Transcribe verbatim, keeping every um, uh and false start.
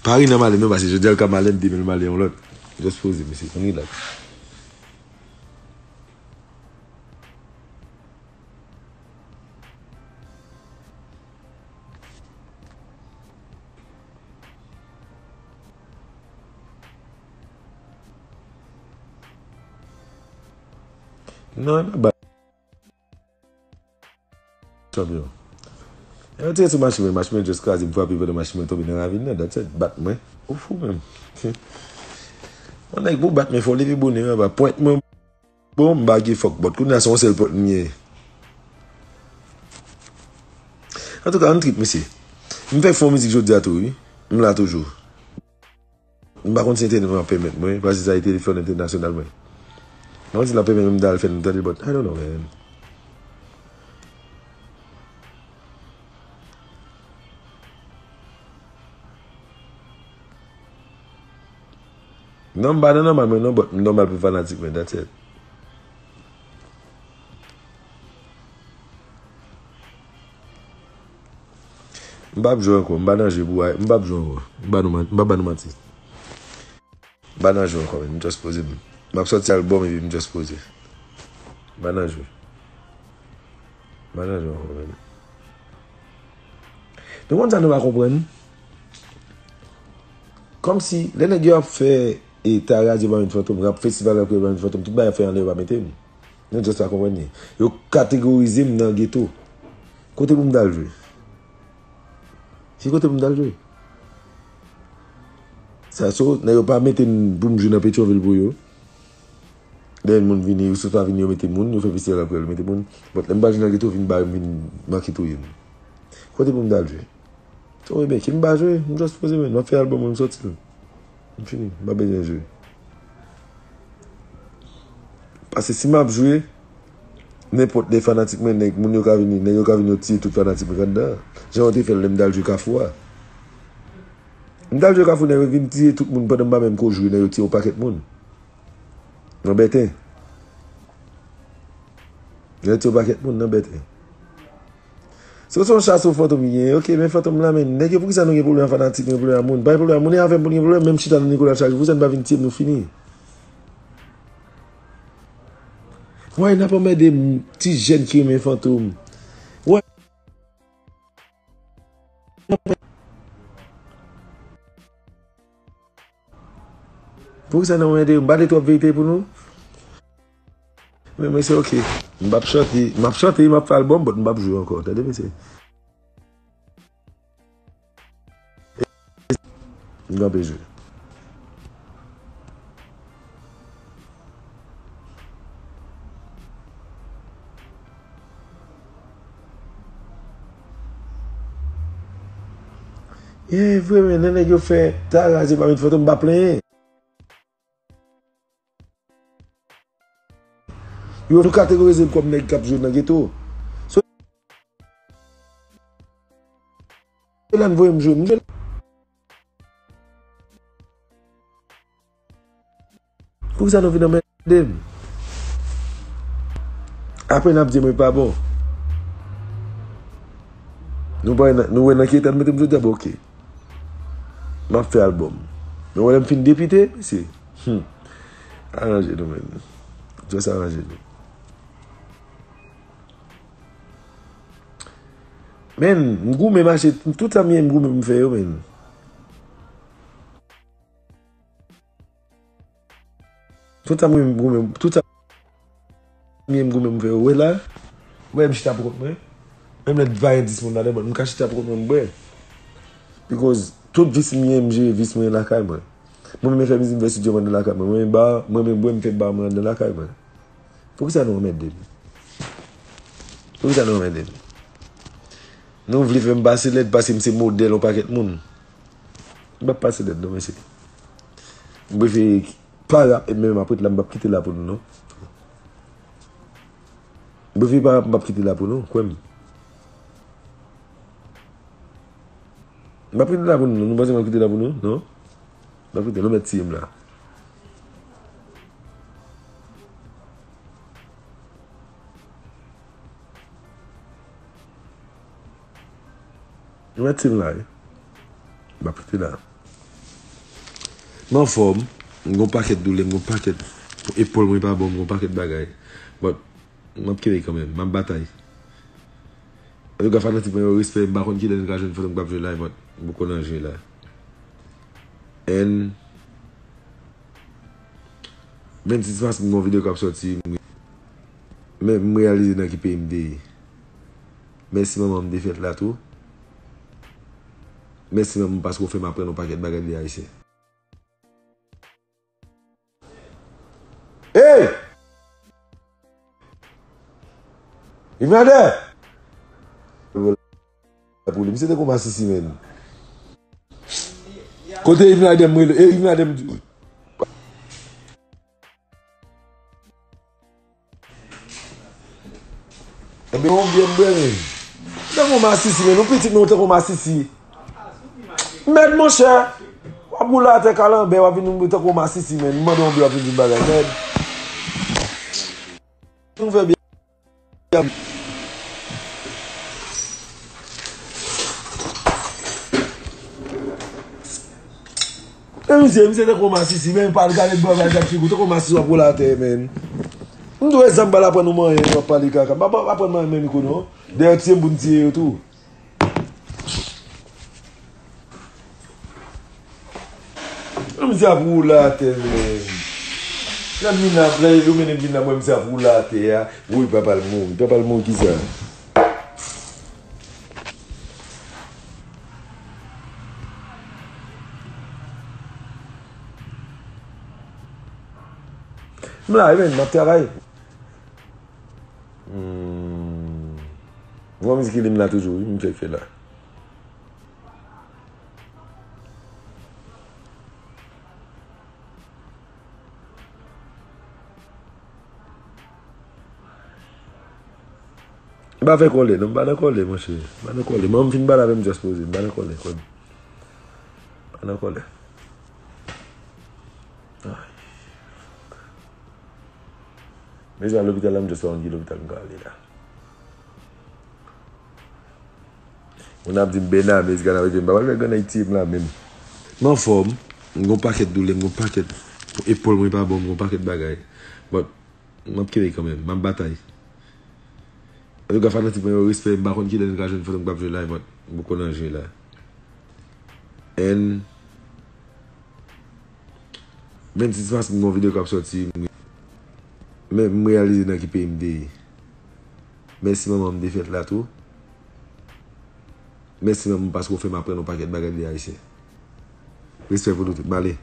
Pa ri nan malen non, paske jodi a l ka malen, demen l malen yon lòt. Just poze, mesye, konn rilaks. Non, e pa ba- Chanpyon. E yo tire sou machin mwen, machin mwen just kraze, m frape pandan machin mwen tonbe nan ravin nan, that's it, bat mwen. Ou fou menm. Yon nèg pou bat mwen, fò w leve bonè anba pwent mwen. Bon, m pa gen fòk, but kounye a se yon sèl pwent m gen. Antouka, ann trip, mesye. M fèk fè yon mizik jodi a tou, wi. M la toujou. M pa konn si entènèt mwen ap pèmèt mwen, paske sa e telefòn entènasyonal mwen. M pa konn si l ap pèmèt mwen m ta al fè n tande, but I don't know, man. Non, m pa nan nòmal mwen non, but m nòmal pou fanatik mwen, that's it. M p ap jwe ankò, m pa nan jwe pou, m p ap jwe ankò. M pa nou man-, m pa ba nou manti. M pa nan jwe ankò, men m just poze m. M ap sòti album epi m just poze. M pa nan jwe. M pa nan jwe ankò, men. Nou konn sa nou pa konprann? Kòmsi, lè nèg yo ap fè, e, Tara di Bamid Fantom, rap festival rap kreyòl Bamid Fantom, tout bagay ap fè anlè yo pa mete m. Nou just pa konprann li. Yo kategorize m nan geto. Kote pou m t al jwe? Ki kote pou m t al jwe? Sa so, nèg yo pa mete m pou m jwe nan Petyonvil pou yo. Lè moun vini, yo sot pa vini, yo mete moun, yo fè festival apre, yo mete moun. But lè m pa jwe nan geto, vin bare m, vin manke touye m. Kote pou m t al jwe? So, ebyen, ki m pa jwe, m just poze men, m ap fè album mwen, m sòti l. M fini, m pa bezwen jwe. Paske si m ap jwe, nenpòt lè fanatik mwen, nèg, moun yo ka vini, nèg yo ka vini, yo tiye tout fanatik mwen anndan. Jan yo te fè l lè m t al jwe Kafou a. M t al jwe Kafou, nèg yo vin tiye tout moun pandan m pa menm ko jwe, nèg yo tiye yon pakèt moun. Nan Bèten. Nèg yo tiye yon pakèt moun nan Bèten. Se yon chase Fantom ki genyen. Ok, men Fantom la, men. Nèg yo, poukisa nou gen pwoblèm ak fanatik, nou gen pwoblèm ak moun? Pa gen pwoblèm ak moun, e avè m pou n gen pwoblèm, menm chita nan Nicolas chak jou, poukisa n pa vin tiye m, nou fini. Why n ap anmède m, ti jèn ki renmen Fantom? Why? Poukisa n ap anmède m? M pa di twòp verite pou nou? Men, men se ok. M p ap chante, m ap chante, m ap fè album, but m p ap jwe ankò. Tande, mesye. M kanpe jwe. E vre, men, lè nèg yo fè Tara di Bamid Fantom, m pa plenyen. Yo tou kategorize m kòm nèg k ap jwe nan geto. So, la n voye m jwe, m jwe. Poukisa nou vin anmède m? Apre n ap di mwen pa bon. Nou pa wè nan, nou wè nan ki eta n mete m jodi a, bon, ok. M ap fè album. Nou wè lè m fin depite, mesye. Hmm. Aranje nou, men. Just aranje nou. Men, m goumen mache, tout sa m ye, m goumen pou m fè yo, men. Tout sa m goumen, tout sa m ye, m goumen pou m fè yo. Ou wè la, ou wè m chita pou kont mwen. Menm lè vayen dis moun ladan, but m ka chita pou kont mwen, m bwè. Because tout vis m ye, m jere vis mwen lakay mwen. Mwen menm fè mizik, m fè studio mwen anndan lakay mwen. Mwen menm ba, mwen menm bwè, m fè ba mwen anndan lakay mwen. Poukisa nou anmède m? Poukisa nou anmède m? Nou vle fè m pase lèd paske m se modèl yon pakèt moun. M p ap pase lèd non, mesye. M prefere pa rap, e menm apre la, m p ap kite la pou nou non. M prefere pa rap, m p ap kite la pou nou, kwè m. M p ap kite la pou nou non, nou panse m ap kite la pou nou? Non. M p ap kite, nou mèt tiye m la. Ou mèt di m la, wi. M ap kite la. M anfòm, m gon pakèt doulè, m gon pakèt, epòl mwen pa bon, m gon pakèt bagay. But, m ap kenbe kanmenm, m ap batay. Antouka, fanatik mwen yo, respè, m pa konn kilè n ka jwenn fantom k ap jwe live, but m poko nan jwe la. And vennsis mas, m gon videyo k ap sòti, m, men m reyalize nan ki peyi m te ye. Mèsi manman m defèt la tou. Mèsi manman m paske w fè m aprann yon pakèt bagay de Ayisyen. Hey! Yves Nader! Pou li, misye te kou masisi, menn. Kote Yves Nader m rele? Eh, Yves Nader m di. Ebyen, yon byen m bwè, menn. Ou tankou masisi, menn. Ou pitit, men ou tankou masisi. Mèd, monchè. W ap woule atè kalanbè, w ap vin tankou masisi, menn. M mande yon byen, w ap vin di m bagay, mèd. Nou fè byen. E misye, misye tankou masisi, menn, pa l gade bò, gade dat figi w, tankou masisi w ap woule atè, menn. M di w, e zam pa l aprann ou manyen, w ap pale kaka. M pa, pa aprann manyen menm kou non. Dèyè tiye m pou n tiye yo tou. Misye ap woule atè, menn. Lè Mina, lè yo mennen Mina, mwen misye ap woule atè a. Woy, papa l mouri. Papa l mouri kisa? M la, menn, m ap travay. Hmm. Gon mizik ki li m la toujou, wi, m tcheke la. M pa fè kòlè, non, m pa nan kòlè, monchè. M pa nan kòlè. Mwen, m fin pale avè m, just poze. M pa nan kòlè, kwè m. M pa nan kòlè. Ay. Bezwen al lopital la, m just pa konn ki lopital m ka ale la. Moun ap di m Bena, Mezga, n ap ede m. M pa pral fè grann Ayiti m la menm. M anfòm, m gon pakèt doulè, m gon pakèt, epòl mwen pa bon, m gon pakèt bagay. But, m ap kenbe kanmenm, m ap batay. Antouka, fanatik mwen yo, respè, m pa konn kilè n ka jwenn fantom k ap jwe live, but m poko nan jwe la. And vennsis mas, m gon videyo k ap sòti, m, men m reyalize nan ki peyi m te ye. Mèsi manman m defèt la tou. Mèsi manman m paske w fè m aprann yon pakèt bagay de Ayisyen. Respè pou nou tout. M ale.